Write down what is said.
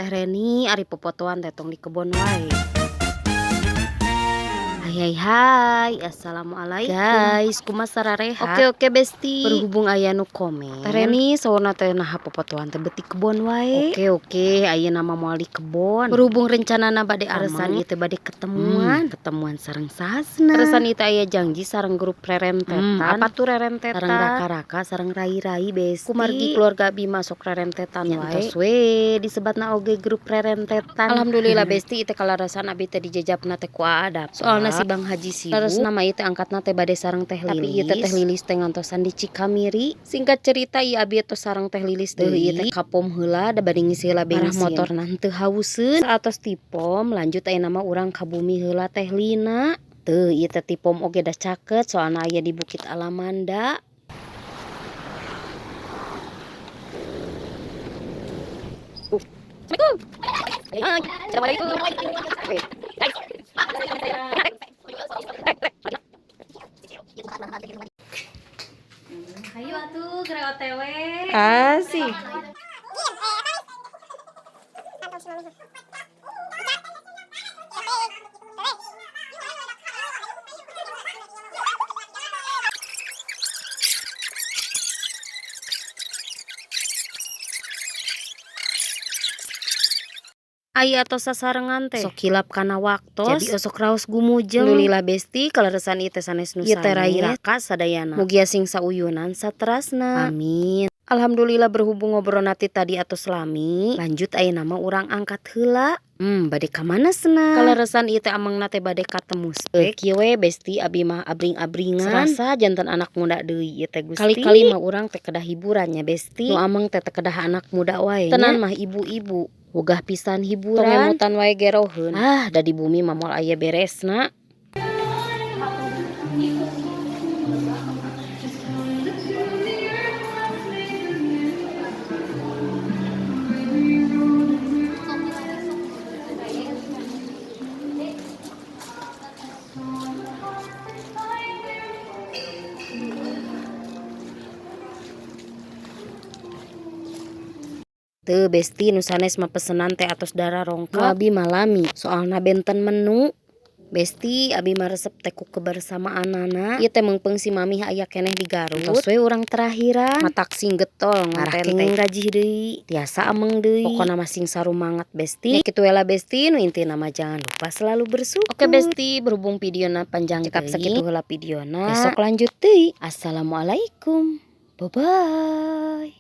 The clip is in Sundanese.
Teh Reni ari popotoan teh tong di kebon wae. Hai hai hai, assalamualaikum guys, kumaha sararehat? Oke oke besti. Berhubung aya nu komen, Teh Reni saurna teh naha popotoan teh beuti kebon wae. Oke oke, ayeuna mah moal di kebon. Berhubung rencanana bade ameng, ieu teh bade ketemuan, ketemuan sareng sahasna. Terusan ieu teh aya janji sareng grup rerentetan. Apa tuh rerentetan? Sareng raka-raka, sareng rai-rai besti. Kumargi keluarga abi masuk rerentetan wae. Tos we disebatna oge grup rerentetan. Alhamdulillah besti, ieu teh kalarasan abi teh dijejapna teh ku Aadap. Soalna si Bang Haji sibuk. Terus nama ieu teh angkatna teh bade sareng Teh Lilis. Tapi ieu teh Teh Lilis teh ngantosan di Cikamiri. Singkat cerita ieu abi tos sareng Teh Lilis deui, ieu teh ka pom heula da bade ngisi heula bensin. Motorna henteu hauseun. Saatos ti pom lanjut ayeuna mah urang ka bumi heula Teh Lina. Teuh ieu teh ti pom oge da caket soalna aya di Bukit Alamanda. Assalamualaikum. Ayo atuh geura OTW. Asik. Aya atos sasarengan teh sok hilap kana waktos, jadi osok raos gumujeng. Alhamdulillah besti, kaleresan ieu teh sanes nu sanes. Ieu teh rai raka sadayana, mugia sing sauyunan saterasna, amin. Alhamdulillah berhubung ngobrol ti tadi atos lami, lanjut ayeuna mah urang angkat heula. Bade ka mana cenah? Kaleresan ieu teh amengna teh bade katemu spek. Kieu we besti, abi mah abring-abringan. Serasa janten anak muda deui ieu teh Gusti. Kali-kali mah urang teh kedah hiburan nya besti. Nu ameng teh teu kedah anak muda wae nya. Tenan mah ibu-ibu. Wegah pisan hiburan. Tong emutan wae geroheun. Ah, da di bumi mah moal aya beresna. Teu besti, nu sanes mah pesenan teh atos darah rongkap. Abi mah lami soalna benten menu. Besti, abi mah resep teh ku kebersamaanana. Ieu teh meungpeung si mamih aya keneh di Garut. Tos we urang terakhiran. Matak sing getol ngonten teh gaji deui. Tiasa ameng deui. Pokona mah sing sarumanget besti. Nya kitu we lah besti, nu intina mah jangan lupa selalu bersyukur. Oke besti, berhubung videona panjang cekap sakitu heula videona. Besok lanjut deui. Assalamualaikum. Bye bye.